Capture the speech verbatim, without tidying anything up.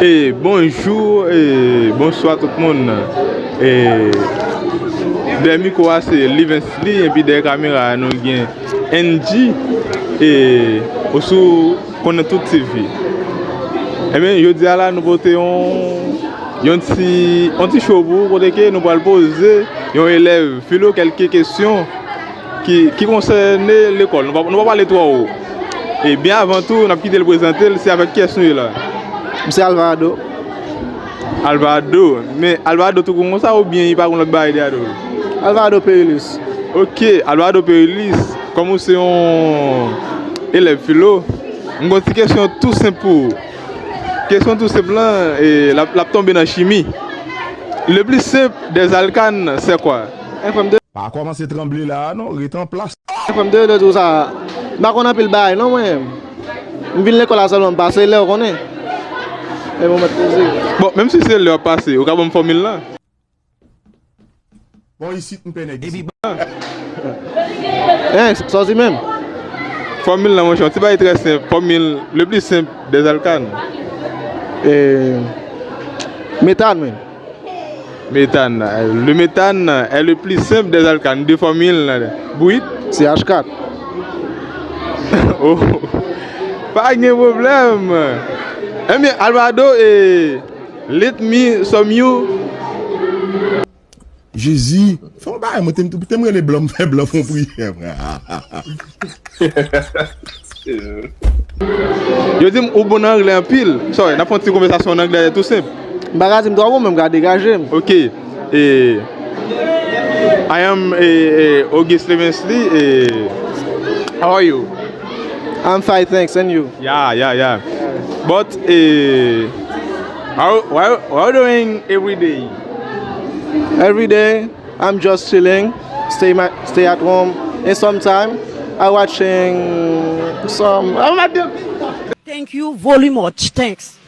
E bonjou, e bonswa tout moun. E dèyè mikwo a se Livensly, epi dèyè kamera a nou gen N G, e osou konnen tout T V. Ebyen, jodi a la, nou pote yon, yon ti, yon ti show pou ou, kote ke nou pral poze yon elèv filo kèlke kesyon ki, ki konsène lekòl. Nou pa, nou pa pale twò wo. E byen avan tou, n ap kite l prezante l, se avèk kiyès nou ye la? M se Alvado. Alvado, men Alvado tou kout konsa oubyen li pa gen lòt bagay dèyè do l? Alvado Perilis. Ok, Alvado Perilis, kòm ou se yon elèv filo, m gen yon ti kesyon tou senp pou ou. Kesyon tou senp lan, e, l ap, l ap tonbe nan chimi. Le plus simple des alcanes, c'est quoi? Enfòm de. Pa kòmanse tranble la a non, ret an plas. Enfòm de, de tou sa. M pa konn anpil bagay non mwen. M vin lekòl la sèlman, m pase lè, ou konnen. E bon, mèt poze. Bon, menm si se lè w ap pase, ou ka ban m fòmil lan? Bon, isit m pè nèg isit. Hein, sa w di menm? Fòmil lan, monchè, yon ti bagay trè senp. Fòmil le plus simple des alcanes. E, metàn, men. Méthane. Le méthane est le plus simple des alcanes. De fòmil lan. Bwit. C H kat. Oh. Pa gen pwoblèm. Ebyen, Alvado, e, let me some you. Jezi, fè yon bagay, mwen te, te m rele blan, m fè blan fè yon priyè, frè. Yo di m ou bon nan anglè anpil. Sorry, n ap fè yon ti konvèsasyon an anglè tou senp. M pa ka di m twò bon, men m ka degaje m. Ok. E, I am, e, e, Auguste Levensley. E, how are you? I'm fine, thanks. And you? Yeah, yeah, yeah. But, e, how, what, what are you doing every day? Every day, I'm just chilling, stay my, stay at home, and sometime I watching some. Thank you very much. Thanks.